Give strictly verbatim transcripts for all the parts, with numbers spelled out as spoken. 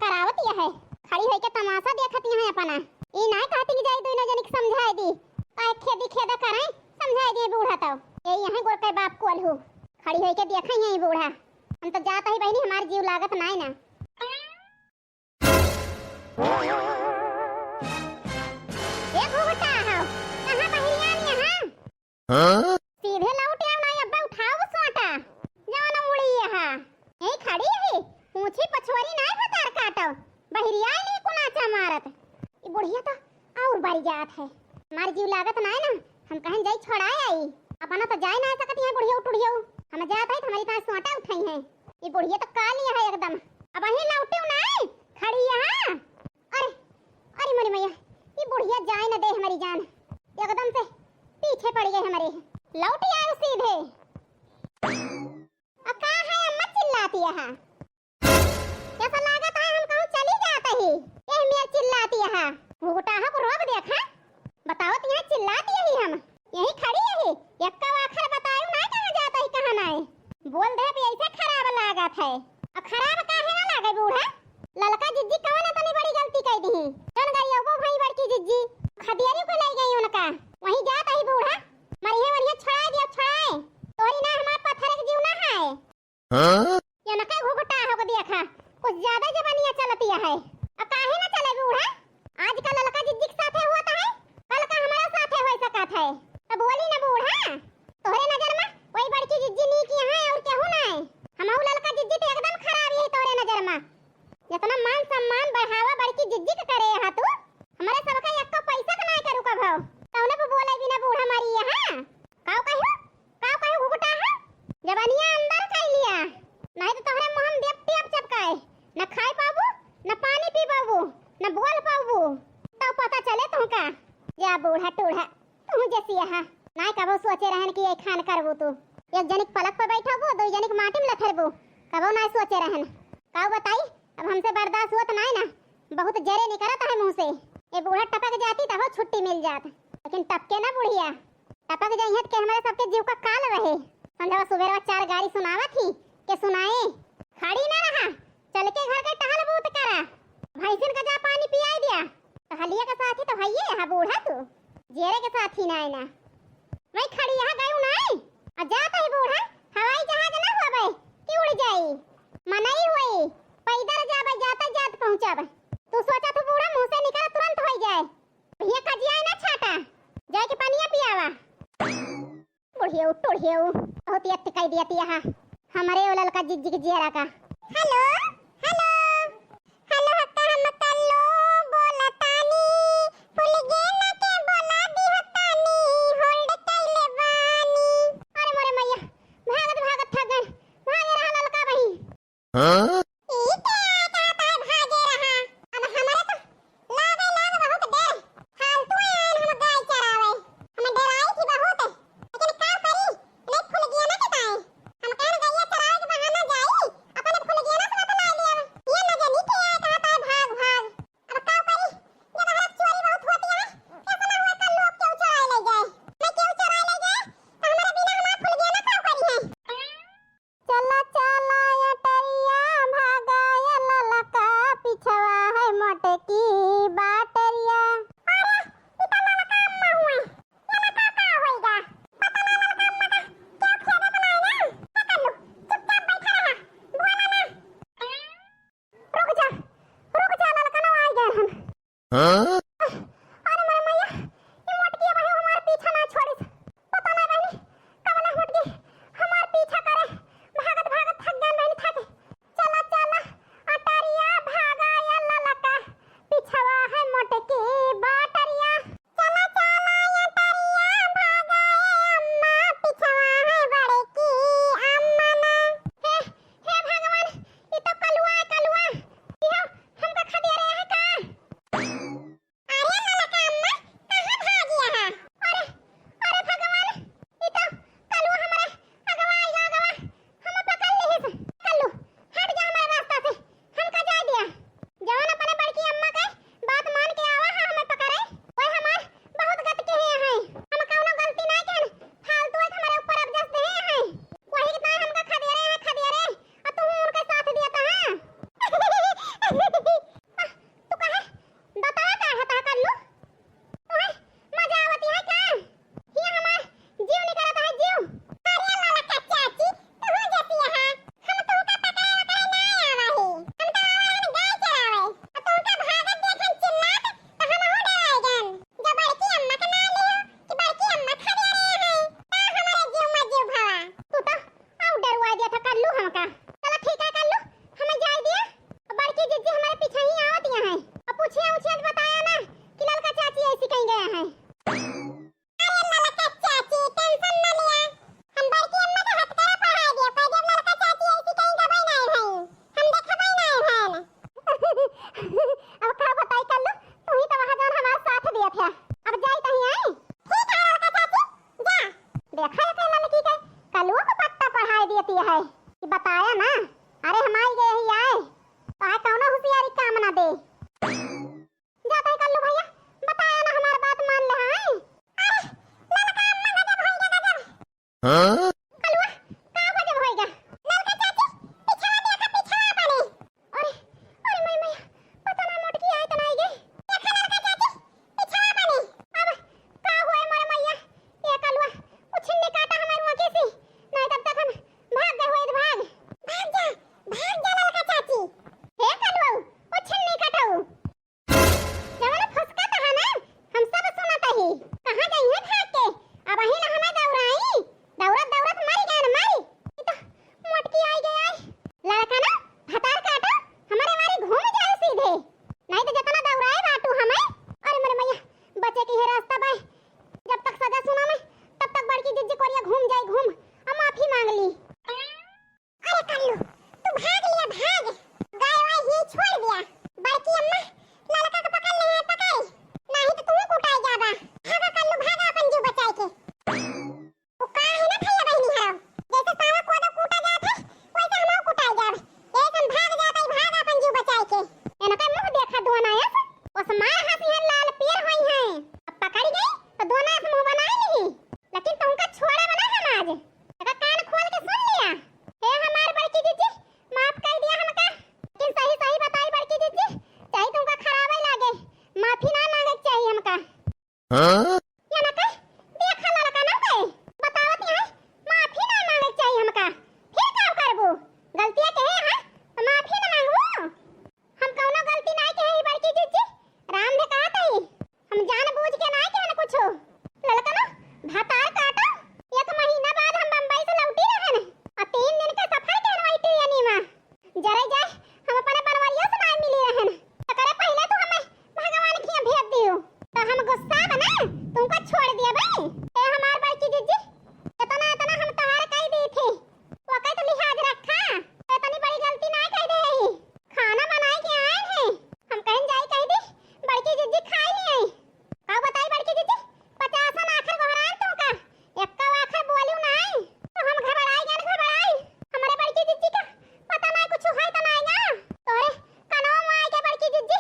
करावत यह है। खड़ी होइके तमाशा देखत यहाँ अपना। ई नाय कहती कि जाई दुइनो जनी के समझाई दी। काहे खेदी खेदा करें, समझाई दी बूढ़ा तउ। ये यहाँ गोर के बाप कोल्हू। खड़ी होइके देखा ही बूढ़ा। हम तो जात ही बहिनी, हमार जीव लागत नाय ना। ए घुघुटा हो, कहाँ बहिरियान यहाँ? हाँ? सीधे लौट आओ ना, अब्बा उठाओ सोटा, जवन उड़ी यहाँ। यही खड़ी है, पूछी पछोरी नाय भतार काटो, बहिरियाई नहीं कुनाचा मारत। ई बुढ़िया तो और बारी जात है। हमार जीव लागत नाय ना, हम कहन जाई छोड़ाए आई। अपना तो जाए ना सकत यहाँ बुढ़िया टुढ़िया। हम जात है तो हमारी ताई सोटा उठाई है। ई बुढ़िया तो काली है एकदम। अब यहीं लौटियो नाय, खड़ी यहाँ। अरे, अरे मोरी मैया, ई बुढ़िया जाए न दे हमारी जान। एकदम से पीछे पड़ गए हमारे। लौट आए सीधे। अब का है अम्मा चिल्लाती यहाँ? कैसा लागत है हम कहूँ चली जात ही। यह मेर चिल्लाती यहाँ। घुघुटाहा को रोक देखा। बताओ तो यहाँ चिल्लाती यही हम। यही खड़ी यही। यक्का आखर बतायो ना कहाँ जात ही कहाँ नाय। बोल दे भी ऐसे खराब लागत है। अब खराब काहे ना लागे बूढ़ा? ललका जिज्जी कवन इतनी बड़ी गलती कई दी? जौन गरियौबो भई बड़की जिज्जी, खदियरी को ले गई उनका। वहीं जात ही बूढ़ा, मरिहे मरिहे छोड़ाए दियो, छोड़ाए। तोरी ना हमार पत्थर के जीव ना है। हाँ? ये ना कई घुघुटा हो गया देखा, कुछ ज्यादा जबानिया चलतिया है। अब काहे ना चले बूढ़ा? आज का ललका जिज्जी के साथे हुआ था है, कल का हमारा साथे हो सकत है। तो बोली ना बूढ़ा, तोहरे नजर में कोई बड़की जिज्जी नीक यहाँ है और केहू ना है। हमहू ललका जिज्जी तो एकदम खराब यही तोहरे नजर में। जितना मान सम्मान बढ़ावा बड़की जिज्जी के करे यहाँ तू, हमारे सबका एक पैसा के नाय करू का भाव। तौने पे बोले बिना बूढ़ा मारी यहाँ। काऊ कहियो? काऊ कहियो घुघुटा है? जबानिया अंदर कर लिया, नहीं तो तोहरे मुँह में देव टेप चपकाए, न खाई पाबू, न पानी पी पाबू, न बोल पाबू। तब पता चले तुमका। जा बूढ़ा टूढ़ा, तू जैसी यहाँ। नाय कबो सोचे रहन कि ये खान करबू तू। एक जनिक पलक पे बैठबू, दो जनिक माटी में लथरबू। कबो नाय सोचे रहन। काऊ बताई, अब हमसे बर्दाश्त हुआ तो नाय ना। बहुत जरे निकरत है मुँह से। ये बूढ़ा टपक जाती तब छुट्टी मिल जात, लेकिन टपके ना बुढ़िया। टपक जाइहत के हमारे सबके जीव का काल रहे। संझवा सुबेरवा चार गारी सुनावत ही के सुनाए। खड़ी ना रहा, चल के घर के टहल बूत करा। भैंसिन का जा पानी पियाई दिया। टहलिया के साथी तो हइये यहाँ बूढ़ा तू। जेरे के साथी ना आए ना। मैं खड़ी यहाँ गयू ना। आ जात ही बूढ़ा, हवाई जहाज ना होवे कि उड़ जाई। मनई होई, पैदल जाबे, जाते जात पहुँचब। तू सोचा तू बूढ़ा मुँह से निकल तुरंत होई जाए। ये कजिया ना छाटा, जाके पनिया पियावा। बुढ़ियो, टुढ़ियो, बहुत यत्त कई दिया तिया हा। हमरे ओ ललका जिज्जी के जियरा का। हेलो, हेलो, हेलो, हक्का हम कल्लो बोलतानी, फुलगेना के बोला दिहतानी, होल्ड कइले बानी। अरे मोरे मैया, भागत भागत थक गए, भागे रहा ललका बही। हाँ? ई के आय कहत है भागे रहा? अब हमरे तो लागे लाग बहुत देर। फालतू आयल हम गाय चरावे। हम डराई थी बहुत। लेकिन का करी? ले फुलगियाना के ताई। हम कहन गइया चरावे के बहाना जाई, अपने फुलगियाना से बतला लिया। ये न जानी के आय कहत है भाग भाग। अब का करी? ये बहरा चोरी बहुत होती है। कैसे ना हुआ कल लोग क्यों चोराए ले जाए? मैं क्यों चोराए ले जाए? तो हमारे बिना हमारा फुलगियाना का करी है? चला चला अटरिया, भागा ए ललका, पिछवा है मोटकी बाटरिया। अरे, ई त ललका अम्मा हुए। ललका का होइगा? पता ना ललका अम्मा का क्यों खेदत नाय ना? पकड़ लो, चुपचाप बैठा रहा, बोला ना। रुक जा, रुक जा, ललका ना आ गए हम। हाँ? अरे मोरे मैया, ई मोटकी अबहियो हमार पीछा ना छोड़िस। पता ना बहिनी, कबले मोटकी हमार पीछा करे। भागत भागत थक गए बहिनी, थक। चला चला अटरिया, भागा ए ललका, पिछवा है मोटकी बाटरिया। चला चला अटरिया, भागा ए अम्मा, पिछवा है बड़की अम्मा ना। हे, हे भगवान, ई तो कलुआ है, कलुआ। इहो हमका खदेरे है का? अब का बताई कल्लू, तू ही तो वहाँ जौन हमार साथ दिया था। अब जाई तहीं आई। ठीक है ललका चाची, जा। देखा है ललकी के, कलुआ को पट्टा पढ़ाई देती है कि बताया ना। अरे हम आई गए ही आए, तो आए कौनो होशियारी काम ना दे। जाता है कल्लू भैया, बताया ना हमार बात मान ले। हाँ। अरे, ललका अम्मा गजब होइगा गजब। हाँ? कलुआ, का गजब होइगा? ललका चाची, पिछवा देखा, पिछवा अपने। अरे, अरे माई मैया, पता ना मोटकी आए त ना आई गे। देखा ललका चाची, पिछवा अपने। अब का हुआ मोरे मैया? ए कलुआ, उ छिन्नी काटा हमार आँखी से। नहीं तब तक हम भाग गए होइत भाग। भाग जा, भाग जा ललका चाची। हे कलुआ, उ छिन्नी काटऊ। जवन फुसकत है ना, हम सब सुनत ही। कहाँ गई है भाग के? अब अही ना हमें दौड़ाई। दौड़त दौड़त मरी गए ना मरी। ई तो मोटकी आई गई आई। ललका ना, भतार काटा, हमारे वारी घूम जाए सीधे। नहीं तो जितना दौड़ाए बाटू हमें। अरे मरे मैया, बचे की है रास्ता बाय। जब तक सजा सुना मैं, तब तक बड़की जिज्जी कोरिया घूम जाई घूम। अब माफी मांग ली। अरे कल्लू, तू भाग लिया, भाग। गाय वाय ही छोड़ दिया। बड़की अम्मा ललका के पकड़ ले हैं, पकड़। नहीं तो तू कुटाई जाबा। भागा कल्लू, भागा अपन जीव बचाई के। वो का है ना भैया बहनी हराम, जैसे सावा कोदो कूटा जात है, वैसे हम कुटाई जाब। यही हम भाग जात है, भाग अपन जीव बचाई के। इनका मुंह देखा दोना ऐस, ओस मार हंसी है लाल पीर होई हैं। अब पकड़ गई तो दोना ऐस मुंह बनाई नहीं, लेकिन तुमका छोड़ा बना हम आज। एका कान खोल के सुन लिया। हे हमार बड़की जिज्जी, माफ कर दिया हमका। लेकिन सही सही बताई बड़की जिज्जी, चाहे तुमका खराबे लागे, माफी ना मांगे के चाहिए हमका। हाँ? या ना कह, देखा ललका ना कहे, बतावत यहाँ, माफी ना मांगे के चाहिए हमका। फिर का करबू? गलतिया के है, हाँ? तो माफी ना मांगबू? हम कौनो गलती नाई कहे ही बड़की जिज्जी, राम ने कहा तई, हम जान बूझ के नाई कहन कुछो। ललकनो, भतार काटो, एक महीना बाद हम बम्बई से लौटी रहन, और तीन दिन के सफर कहन वही ट्रेनी में। जरे जाए, हम अपने बनवरियों से नाई मिली रहन, एकरे पहले तू हमें भगवान खिया भेज दियो, तो हम गुस्सा बना तुमको छोड़ दिया भाई। ए हमार बड़की जिज्जी, इतना इतना हम तोहार कह दी थी, वो कह तो लिहाज रखा, इतनी बड़ी गलती ना कह दे ही। खाना बनाए के आए हैं। हम कहन जाई कह दी, बड़की जिज्जी खाई नहीं आई। का बताई बड़की जिज्जी, पचासन आखर गोहरान तू का, एक्का आखर बोलू नाई। तो हम घबराई गन घबराई। हमरे बड़की जिज्जी का पता नाई कुछ है तो नाई ना। तोरे कनवा में आए के बड़की जिज्जी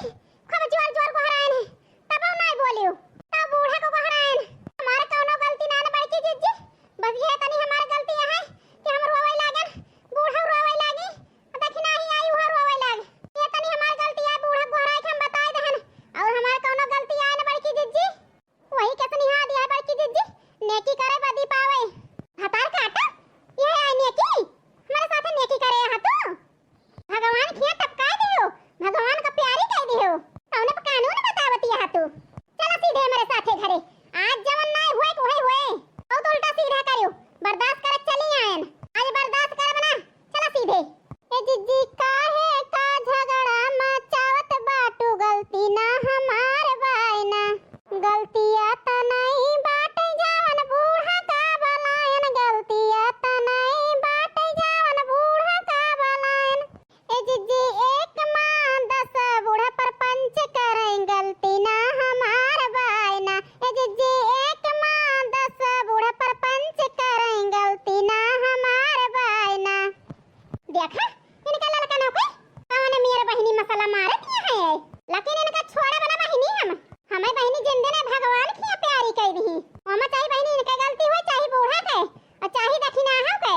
खूब जोर जोर गोहरान है। तब नाई बोलू। तब बूढ़ा को गोहरान। हमार कौनो गलती ना न बड़की जिज्जी। बस ये तनी हमार गलती है कि हम रोवे लागन। बूढ़ा रोवे लागी। दखिना ही आई, उहो रोवे लाग। ये तनी हमार गलती है, बूढ़ा गोहराई के हम बताई दहन। और हमार कौनो गलती आए न बड़की जिज्जी, वही के सनिहा दिया है बड़की जिज्जी, नेकी करे बदी पावे। भतार काटा, ये है नेकी, हमारे साथे नेकी करे यहाँ तू। भगवान खिया टपका दियो, भगवान का प्यारी कह दियो। कौन कानून बतावती है तू? चला सीधे हमारे साथे घरे, आज जवन ना हुए के वही हुए। बहुत उल्टा सीधा करियो, बर्दाश्त करत चली आयन, आज बर्दाश्त करब ना। चला सीधे। ए जिज्जी काहे का झगड़ा मचावत बाटू, गलती ना हमार बाय ना। गलतिया त नहीं बाटे जावन बूढ़ा का बलायन, गलतिया त नहीं बाटे जावन बूढ़ा का बलायन। ए जिज्जी एक माँ दस बूढ़ा पर पंच करें, गलती ना हमार बाय ना। ए जिज्जी एक माँ दस बूढ़ा पर पंच करें, गलती ना हमार बाय ना। देखा, इनका ललका ना कोई, कौन मेरे बहिनी मसाला मारे दिया है, लेकिन इनका छोड़ा बना बहिनी हम, हमें बहिनी जिंदे ने भगवान की प्यारी कह दी। ओमा चाहे बहिनी इनके गलती हुई, चाहे बूढ़ा के, और चाहे दखिनाहा के।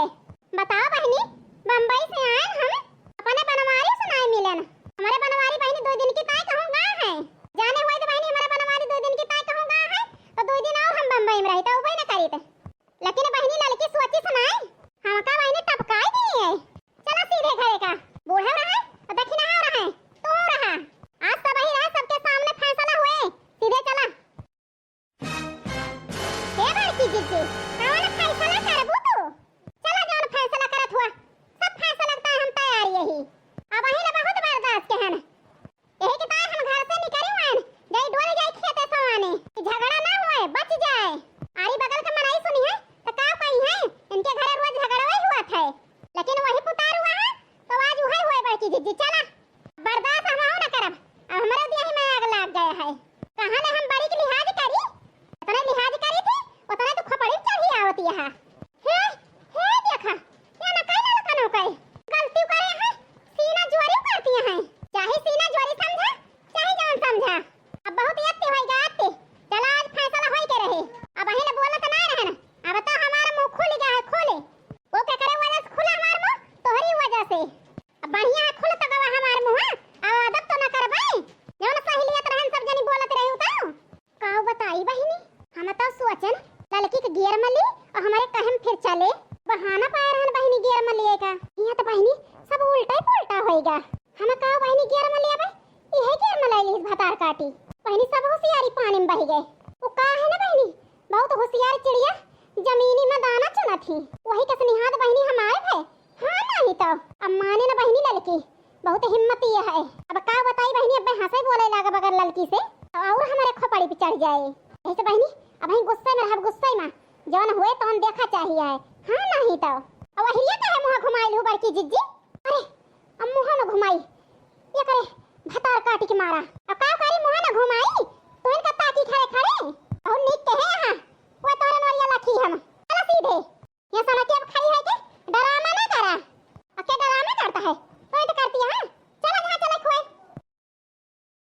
बताओ बहिनी, बम्बई से आयन हम, अपने बनवारी से नाई मिलन। हमारे बनवारी बहिनी दो दिन की ताई कहूँ गा है, जाने हुई तो बहिनी हमारे बनवारी दो दिन की ताई कहूँ गा है, तो दो दिन और हम बम्बई में रही तो उबई न करी थे। लेकिन बहिनी ललकी सोची सुनाई, हमका बहिनी टपकाई दी है। चला सीधे घरे का, बूढ़ा रहा है और दखिना रहा है, तू रहा। आज सब ही रहा, सबके सामने फैसला हुए, सीधे चला। हे बड़की जिज्जी, काटी। बहिनी, सब होशियारी पानी में बहि गए। वो का है ना बहिनी, बहुत होशियार चिड़िया जमीनी में दाना चुनत ही। वही कस निहाद बहिनी हमारे भय। हाँ नहीं तो। अब माने ना बहिनी ललकी, बहुत हिम्मती है। अब का बताई बहिनी, अब हंसे बोले लागे बगर ललकी से, और हमारे खोपड़ी पे चढ़ जाए। ऐसे बहिनी, अब हम गुस्से में रहब, गुस्से में जौन हुए तौन देखा चाहिए है। हाँ नहीं तो। अब अहिरिया का है मुँह घुमाइल हूँ बड़की जिज्जी। अरे, अब मुँह न घुमाई, ये करे भतार काटी के मारा। अब का करी, मुँह न घुमाई, तो इनका ताकी खड़े खड़े। बहुत नीक के है यहाँ, वो तोरे नोरिया लाखी हम। चला सीधे। ये सड़क अब खड़ी है